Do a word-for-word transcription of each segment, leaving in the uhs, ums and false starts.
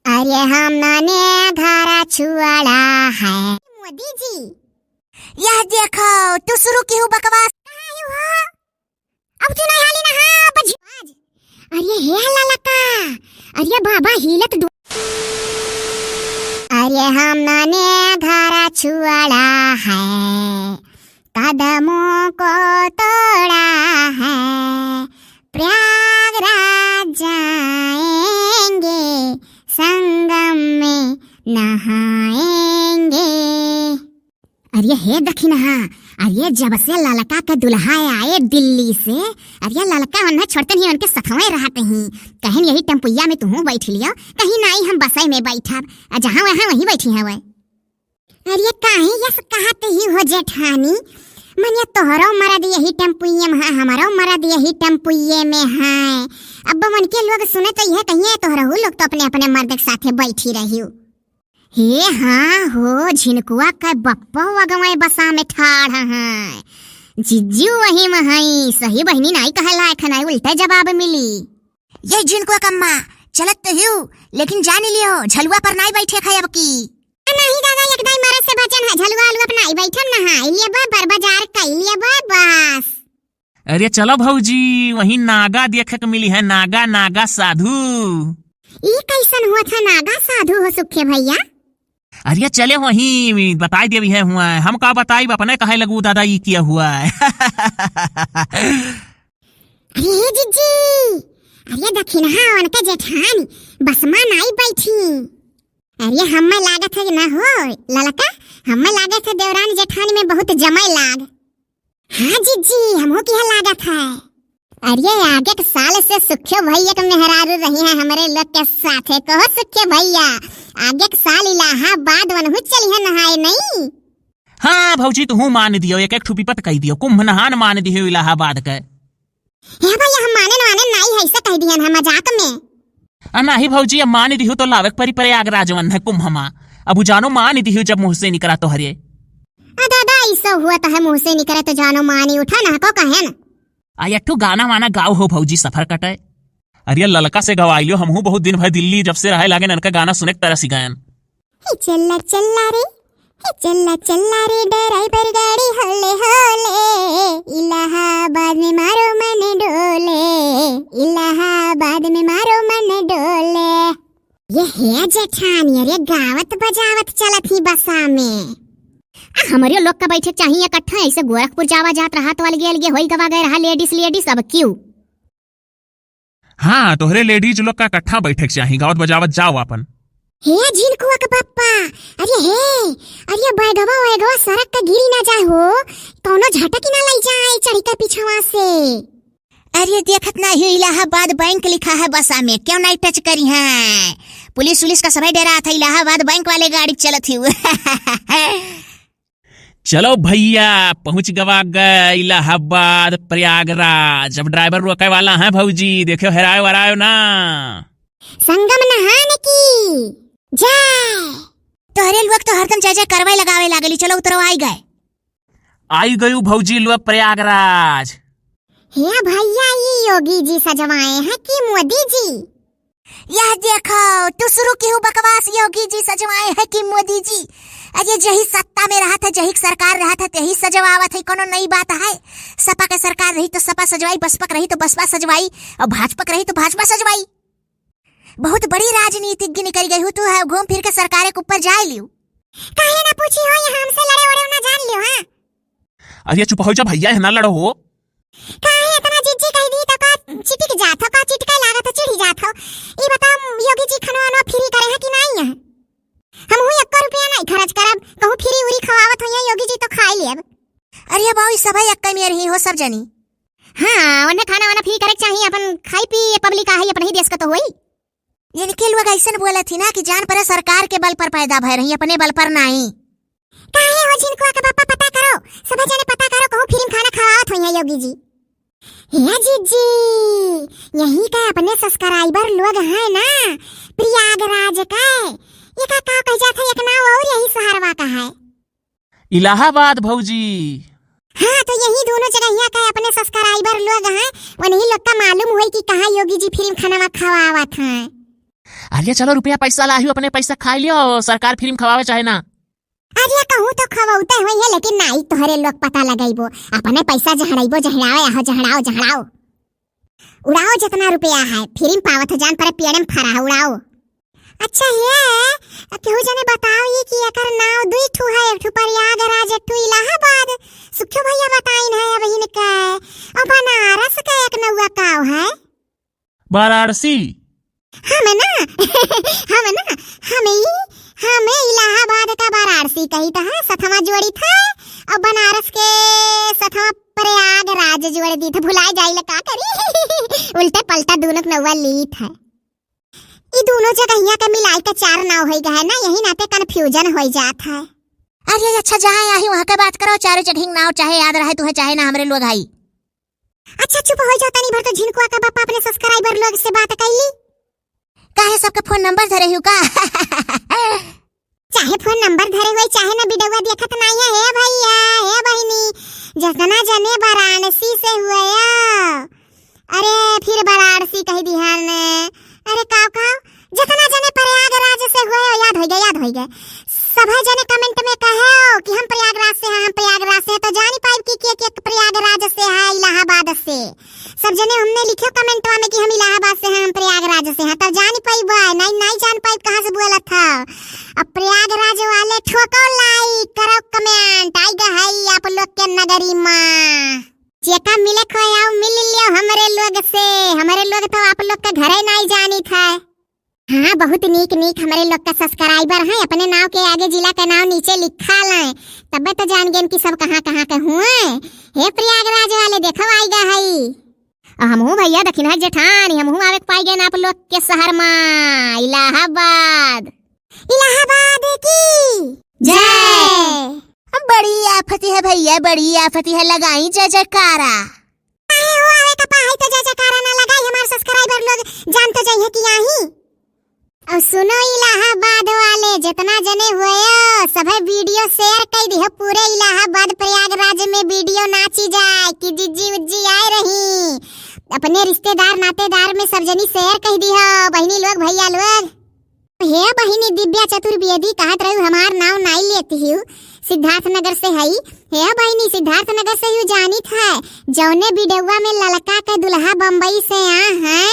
अरे हमने घर छुअड़ा है। मोदी जी, यह देखो, तू शुरू की हूँ बकवास। कहाँ ही हो? अब तू नहीं हाली ना, हाँ, बज-, अरे हे ललका, अरे बाबा हिलत दु-, अरे हमने घर छुअड़ा है, कदमों को तोड़ा है, प्रयागराज जाएंगे, संगम में नहाएंगे। अरे हे दखिनहा, अरे जब से ललका के दुल्हा आए दिल्ली से, अरे ललका उन्हें छोड़ते नहीं, उनके सथवे रहते ही। कहेन यही टेम्पुइया में तुहूँ बैठ लियो, कहीं नाई हम बसई में बैठब, आ जहाँ वहाँ वहीं बैठी हवे। अरे काहे यस कहत ही हो जेठानी, मने तोहरो मरद यही टेम्पुइये में है, हमरो मरद यही टेम्पुइये में है। अब उनके लोग सुने तो यह कहिए तोहरहू लोग तो अपने अपने मर्द के साथे बैठी रही। हे हाँ हो, झिनकुआ के बप्पो अगवे बसा में ठाढ़ हैं। जिज्जू वही में हई, सही बहिनी नाई कहे लायक है, नाई उल्टे जवाब मिली। ये झिनकुआ कम्मा, चलत तो हिउ, लेकिन जान लियो, झलुआ पर नाई बैठे खाए अब की। नहीं दादा, एक दाई मरे से बचन है, झलुआ अलुआ पर नाई बैठम ना है, इलिए बा, बर बाजार का इलिए बा, बस। अरे चलो भौजी, वहीं नागा देखे के मिली है, नागा, नागा साधु। ई कैसन हुआ था नागा साधु हो सुखे भैया? अरे चले वहीं बताई देवी है हुआ, हम का बताई, अपने कहे लगू दादा ई किया हुआ है। अरे जिज्जी, अरे दखिनहा उनके जेठानी बसमा नाई बैठी। अरे हमें लागत है ना हो ललका, हमें लागत है देवरानी जेठानी में बहुत जमे लाग। हाँ जिज्जी, हमहू किहा लागत है। अरे आगे के साल से सुखे भैया के मेहरारू रही है हमरे लोग के साथे। कहो सुखे भैया, आगे के साल इलाहाबाद वनहू चली है नहाए नहीं? हाँ भौजी, तुहू मान दियो, एक एक ठू विपत कही दियो, कुंभ नहान मान दियो इलाहाबाद के। हे भैया, हम माने वाने नाई है, ऐसे कह दिहन है मजाक में। आ नाही भौजी, अब मान दिहु तो लावे के परी प्रयागराज वन है कुंभ मा। अब उ जानो मान दिहु जब मुँह से निकरा तोहरे। आ दादा, ऐसा हुआ तो है मुँह से निकरे तो जानो मानी उठा ना को कहे न। आ एक ठो गाना वाना गाओ हो भौजी, सफर कटे। अरे ललका से गवाई लियो, हमहू बहुत दिन भर दिल्ली जब से रहे लागे ननका गाना सुने के तरस गयन। हे चल्ला चल्ला रे, हे चल्ला चल्ला रे ड्राइवर गाड़ी होले होले, इलाहाबाद में मारो मन डोले, इलाहाबाद में मारो मन डोले। ये हे जेठानी, अरे गावत बजावत चलत ही बसा में। आ हमरे लोग का बैठे के चाहिए इकट्ठा, ऐसे गोरखपुर जावा जात रहा तो अलगे अलगे होई गवा गए रहा लेडीज लेडीज, अब क्यों? हाँ, तोहरे लेडीज लोग का इकट्ठा बैठे के चाही, गावत बजावत जाओ आपन। हे झिनकुआ के पप्पा, अरे हे, अरे बैगवा वैगवा सड़क के गिरी ना जाए हो, कौनो झटकी ना लई जाए चढ़ी के पीछवा से। अरे देखत नाही हो इलाहाबाद बैंक लिखा है बसा में, क्यों नहीं टच करी है? पुलिस उलिस का सबै डेरात है, इलाहाबाद बैंक वाले गाड़ी चलत ही। चलो भैया, पहुँच गवा गए इलाहाबाद, प्रयागराज। अब ड्राइवर रोके वाला है भौजी, देखो हेरायो वेरायो ना। संगम नहान की जय। तोहरे लोग तो हरदम जय जय करवाए लगावे लागली। चलो उतरो, आई गए। आई गयू भौजी लोग प्रयागराज। हे भैया, ई योगी जी सजवाए हैं कि मोदी जी? यह देखो, तू शुरू की हूँ बकवास, योगी जी सजवाए हैं कि मोदी जी? अरे जही सत्ता में रहत है, जही सरकार रहत है, तेही सजवावत है, कोनो नई बात है? सपा के सरकार रही तो सपा सजवाई, बसपा के रही तो बसपा सजवाई, और भाजपा के रही तो भाजपा सजवाई। बहुत बड़ी राजनीतिज्ञ निकल गई हूँ तू, है घूम फिर के सरकारे के ऊपर जाए लियो। काहे ना पूछी हो, ये हमसे लड़े ओड़े ना जान लियो, हाँ? अरे चुप हो जा भैया, है ना लड़ो हो। काहे इतना जिज्जी कह दी तो का चिटिक जात हो, का चिटके लागत हो, चिढ़ी जात हो? ई बताओ योगी जी खनवा वनवा फ्री करे हैं कि नहीं है? हमहू एको रुपया नहीं खर्च करब, कहूँ फ्री उरी खवावत होइए योगी जी तो खाई लेब। अरे बाबू, ई सभे एक्के में रही हो सब जनी। हाँ, उन्हें खाना वाना फ्री करे के चाहिए, अपन खाई पी, ये पब्लिक आहे अपने ही देश का तो होई। इनके लोग ऐसन बोलत ही ना कि जान परे सरकार के बल पर पैदा भय रही, अपने बल पर नाई। काहे हो झिनकुआ के पापा, पता करो, सब जने पता करो, कहूँ फ्री में खाना खवावत होइए योगी जी। हे जिज्जी, यही का अपने सब्सक्राइबर लोग हैं ना, प्रयागराज के, ये का, का कह जात है, एक नाव और यही शहरवा का है। इलाहाबाद भौजी। हाँ, तो यही दोनों जगहिया का अपने सब्सक्राइबर लोग हैं, उन्हीं लोग का मालूम होई कि कहाँ योगी जी फ्री में खाना खवावत हैं। अरे चलो, रुपया पैसा लाहियो, अपने पैसा खाइ लियो, सरकार free में खवावे चाहे ना। अरे कहूँ तो खवौते होइहैं, लेकिन नाई तोहरे लोग पता लगइबो, अपने पैसा जहड़इबो, जहड़ावे आहो, जहड़ाओ, जहड़ाओ। उड़ाओ जितना रुपया है, free में पावत हो, जान परे पेड़े में फरा है, उड़ाओ। अच्छा हे, केहू जने बताओ ई कि एकर नाव दुई ठू है, एक ठू प्रयागराज, एक ठू इलाहाबाद। सुखियो भैया बताइन है अब इनका। और बनारस का एक नौवा काव है? वाराणसी। हम ना, हम ना, हम ई, हम इलाहाबाद का वाराणसी कहित है, सथवा जोड़ित है, और बनारस के सथवा प्रयागराज जोड़ दीत है, भुलाए जाइल का करी। उल्टे पलटा दोनों के नौवा लीत है। ई दोनों जगहिया के मिलाइ के चार नाव होइ गए है ना, यही नाते confusion होइ जात है। अरे अच्छा, जहाँ आही वहाँ के बात करो, चारों जगह नाव चाहे याद रहे तुहे चाहे ना, हमरे लोग आई। अच्छा चुप होइ जाओ, तनी भर तो झिनकुआ का बापा अपने subscriber लोग से बात कइली। काहे सबके phone number धरे हु का? चाहे phone number धरे हुए, चाहे ना वीडियोवा देखत नाई है। हे भैया, हे बहिनी, जितना जने वाराणसी से हुए हो, अरे फिर वाराणसी कहि दिहन, अरे काव काव, जितना जने प्रयागराज से हुए हो, याद होइ गए, याद होइ गए, सभे जने comment में कहो कि हम प्रयागराज से हैं, हम प्रयागराज से हैं, तो जानी पाइब कि के, के प्रयागराज से है, इलाहाबाद से। सब जने हमने लिखियो commentवा में कि हम इलाहाबाद से हैं, हम प्रयागराज से हैं, तब जानी पाइब, नाई, नाई जान पाइब कहाँ से बोलत है। अब प्रयागराज वाले ठोको like, करो comment, आइ गए है आप लोग के नगरी मा। जेका मिले को आओ, मिल लियो हमरे लोग से, हमरे लोग तो आप लोग के घरे नाई जानित है। हाँ, बहुत नीक नीक हमरे लोग का subscriber हैं, अपने नाव के आगे जिला का नाव नीचे लिखा लें, तबे तो जान गेन कि सब कहाँ कहाँ के हुए। हे प्रयागराज वाले, देखो आइ गए हई। आ हमहू भैया दखिनहा जेठानी, हमहू आवे के पाइ गेन आप लोग के शहर मा, इलाहाबाद। इलाहाबाद की जय। जय। अब बड़ी आफती है भैया, बड़ी आफती है, लगाई जय जयकारा। काहे हो, आवे का पाई तो जय जयकारा ना लगाई, हमार subscriber लोग जान तो जइहे कि आही। और सुनो इलाहाबाद वाले, जितना जने हुए हो, सभे वीडियो share कइ दिहो, पूरे इलाहाबाद प्रयागराज में वीडियो नाची जाए कि जिज्जी उज्जी आए रही, अपने रिश्तेदार नातेदार में सब जनी share कइ दिहो, बहिनी लोग भैया लोग। हे बहिनी दिव्या चतुर्वेदी, कहत रहू हमार नाव नाई लेती हूँ, सिद्धार्थ नगर से हई। हे बहिनी, सिद्धार्थ नगर से हूँ, जानित है, जौने वीडियोवा में ललका के दुल्हा बम्बई से आ है,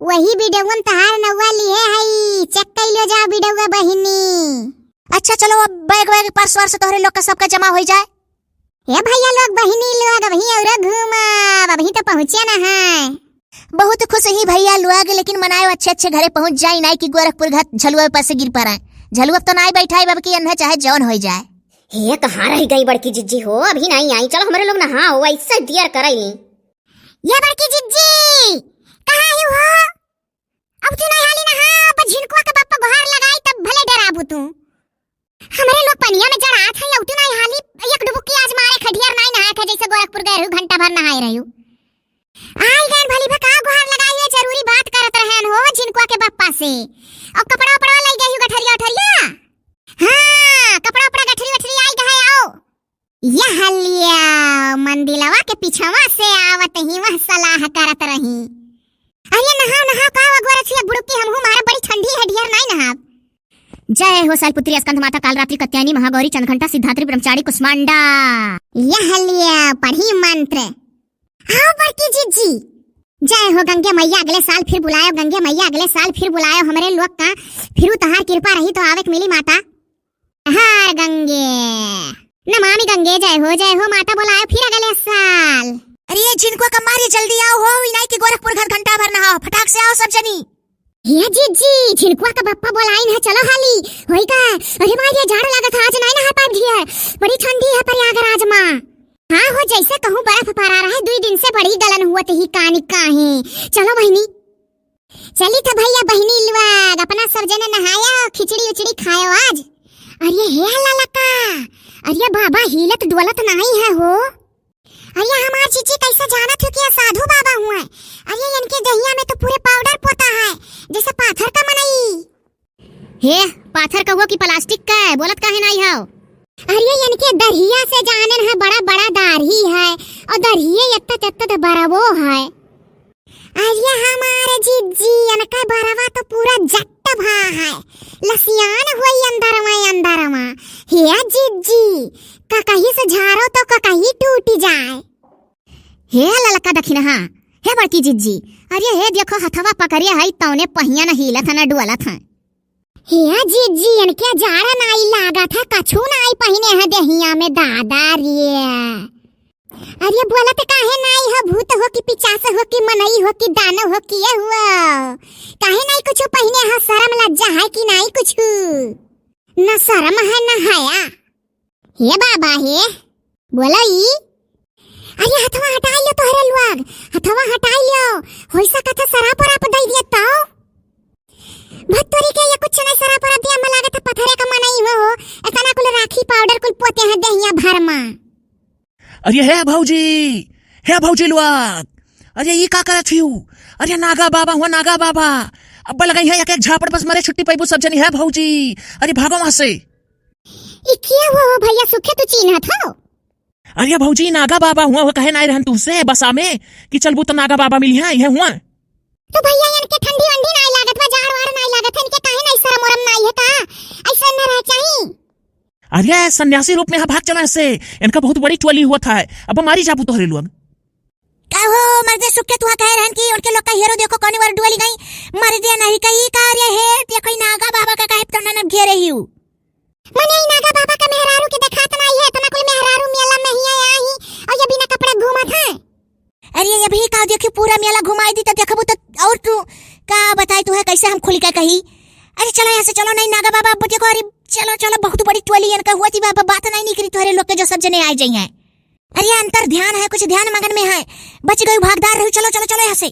वही वीडियोवा में तहार नौवा लिहे हई। Check कइलो जाओ वीडियोवा बहिनी। अच्छा चलो, अब bag वैग purse वर्स तोहरे लोग का सबका जमा होइ जाए। हे भैया लोग, बहिनी लोग, अबहीं औरो घूमब, अबहीं तो पहुँचे न है। बहुत खुश ही भैया लोग, लेकिन मनायो अच्छे अच्छे घरे पहुँच जाई, नाई कि गोरखपुर घाट झलुआ पर से गिर पड़े। झलुआ तो नाई बैठाई बाबा की अन्हे चाहे जौन होइ जाए। हे, कहाँ रह गई बड़की जिज्जी हो, अभी नाई आई। चलो हमरे लोग नहाओ, ऐसे देर करई। ये बड़की जिज्जी, कहाँ ही हो? अब तू नहीं हाली नहा, पर झिनकुआ के बापा गोहार लगाई तब भले डराबू तू। हमरे लोग पनिया में जड़ात है, अउतू नाई हाली, एक डुबुकी आज मारे खटियार नाई नहाए थे, जैसे गोरखपुर गए रहू, घंटा भर नहाए रहू। आई गैन भली भका गोहार लगाई है, जरूरी बात करत रहन हो झिनकुआ के बप्पा से। और कपड़ा उपड़ा लाई गई हो गठरिया उठरिया? हाँ, कपड़ा उपड़ा गठरी उठरी आई गए आओ। यह लिया, मंदिलवा के पिछवा से आवत ही वह सलाह करत रही। अरे नहाओ, नहाओ, का अगुआ रछिया बुड़ुकी, हमहू मारा बड़ी ठंडी है, ढेर नाई नहाब। जय हो शैलपुत्री स्कंद माता कालरात्रि कत्यायनी महागौरी चंद्रघंटा सिद्धात्री ब्रह्मचारी कुष्मांडा। यह लिया पढ़ी मंत्र। आओ बड़की जिज्जी। जय हो गंगे मैया, अगले साल फिर बुलायो, गंगे मैया, अगले साल फिर बुलायो हमरे लोग का, फिर तहार कृपा रही तो आवे के मिली माता। हर गंगे, नमामि गंगे, जय हो, जय हो माता, बोलायो फिर अगले साल। अरे ये झिनकुआ का मारी, जल्दी आओ हो, इनाई के गोरखपुर घाट घंटा भर नहाओ, फटाक से आओ सब जनी। हे जिज्जी, झिनकुआ का बप्पा बोलाइन है, चलो हाली। होई का? अरे माई, ये जाड़ लागत है, आज नाई नहा पाइब ढेर। बड़ी ठंडी है प्रयागराज मा। हाँ हो, जैसे कहूँ बर्फ पड़ा रहे, दुई दिन से बड़ी गलन हुआ तही कानी काहे। चलो बहिनी। चली तो भैया बहिनी लोग, अपना सब जने नहाया, खिचड़ी उचड़ी खायो आज। अरे हे ललका, अरे बाबा हिलत डोलत नाई है हो। अरे हमार जीजी कैसे जानत हो कि ये साधु बाबा हुए? अरे इनके दहिया में तो पूरे powder पोता है, जैसे पाथर का मनई। हे, पाथर का हुआ कि plastic का है? बोलत काहे नाई हो? अरे इनके दहिया से जानन है, बड़ा बड़ा दाढ़ी है और दहिये एत्ता तेत्ता तो बरवो है। अरे हमारे जीजी, इनका बरवा तो पूरा जट भा है, लसियान होई अंदरवा अंदरवा। हे जिज्जी, ककही से झारो तो ककही टूटी जाए। हे ललका दखिनहा, हे बड़की जिज्जी, अरे हे देखो हथवा पकड़े है, तौने पहिया न हिलत है न डुअलत है। हे जिज्जी, इनके जाड़ा नाई लागत है, कछु नाई पहिने है देहिया में दादा रे। अरे बोलत काहे नाई हो, भूत हो कि पिचास हो कि मनई हो कि दानव हो कि ये हुआ, काहे नाई कुछ पहिने हो, शर्म लज्जा है कि नाई कुछ? न शर्म है न हया। हे बाबा हे, बोलो ई। अरे हथवा हटाई लो तोहरे लोग, हथवा हटाई लो, होई सकत है सराप वराप दई दिए तो। भत्तोरी के ये कुछ नहीं, सराप वराप दिया, मला लागत है पत्थरे का मनई हो, हो, इतना कुल राखी पाउडर कुल पोते हैं देहिया भर मा। अरे हे भौजी, हे भौजी लोग, अरे ई का करत हिउ? अरे नागा बाबा हुआ, नागा बाबा। अब्बा लगाई है एक एक झापड़, बस मरे छुट्टी पैबू सब जनी, हे भौजी। अरे भागो वहाँ से। ई किया हुआ हो भैया, सुखे तू चीन्हत हो? अरे भौजी, नागा बाबा हुआ, हुआ कहे नाई रहन तुमसे बसा में कि चलबू तो नागा बाबा मिली है, ये हुआ। तो भैया इनके ठंडी वंडी नाई लागत बा, जाड़ वाड़ नाई लागत है, इनके काहे नाई शरम वरम नाई है का? ऐसा न रह चाही। अरे सन्यासी रूप में यहाँ भाग चला से, इनका बहुत बड़ी टोली हुआ था, अब मारी जाबू तोहरे लोग। का हो मर्दे, सुख के तुहा कहे रहन कि उनके लोग का हीरो देखो कौनी बार डुअली गई, मर दिया नहीं कही का रे हे, देखो ई नागा बाबा का काहे तो ननब घेरे ही हूँ। मने ई नागा बाबा का मेहरारू के देखात नहीं है, इतना कुल मेहरारू मेला में ही आया ही और ये बिना कपड़े घूमत है। अरे ये भी का देखी पूरा मेला घुमाई दी तो देखबू तो और तू का बताई तू है कैसे हम खुल के कही। अरे चलो यहाँ से चलो, नहीं नागा बाबा अब देखो, अरे चलो चलो बहुत बड़ी टोली इनका हुआ थी बाबा, बात नहीं निकली तोहरे लोग के जो सब जने आए जाई हैं। अरे ये अंतर ध्यान है, कुछ ध्यान मगन में है, बच गई भागदार रही, चलो चलो चलो यहाँ से।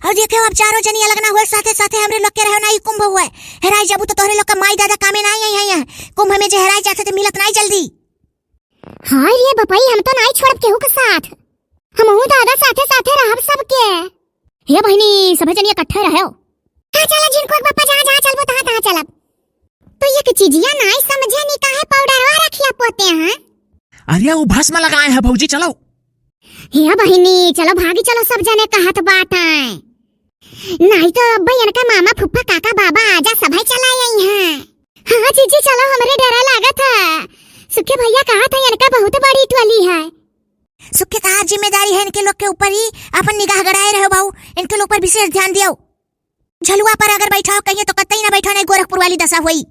और देखो अब चारों जनी अलग ना हो, साथे साथे हमरे लोग के रहो ना, ई कुंभ हुआ है, हेराई जाबू तो तोहरे लोग का माई दादा कामे ना आई है यहाँ, कुंभ में जे हेराई जाते तो मिलत नहीं जल्दी। हाय रे बपई, हम तो नाई छोड़ब केहू के साथ। हमहू दादा साथे साथे रहब सबके। हे बहिनी, सभे जनी इकट्ठे रहो। हाँ चला जिनको एक बापा जहाँ जहाँ चलबो तहाँ तहाँ चलब। तो ये के चीजिया नाई समझे नी काहे पाउडरवा रखिया पोते हैं? अरे वो भस्म लगाए हैं भौजी, चलो। हे बहिनी, चलो भागी चलो सब जने कहत बाटे। नाई तो अब इनका मामा फुफ्फा काका बाबा आजा सभे चला आई हैं। हाँ जीजी, चलो, हमरे डरा लागत है। सुखे भैया कहा था, इनका बहुत बड़ी टोली है। सुखे कहा जिम्मेदारी है इनके लोग के ऊपर ही, अपन निगाह गड़ाए रहो भाऊ, इनके लोग पर विशेष ध्यान दियो। झलुआ पर अगर बैठाओ कहिए तो कतई ना बैठो, नहीं गोरखपुर वाली दशा होई।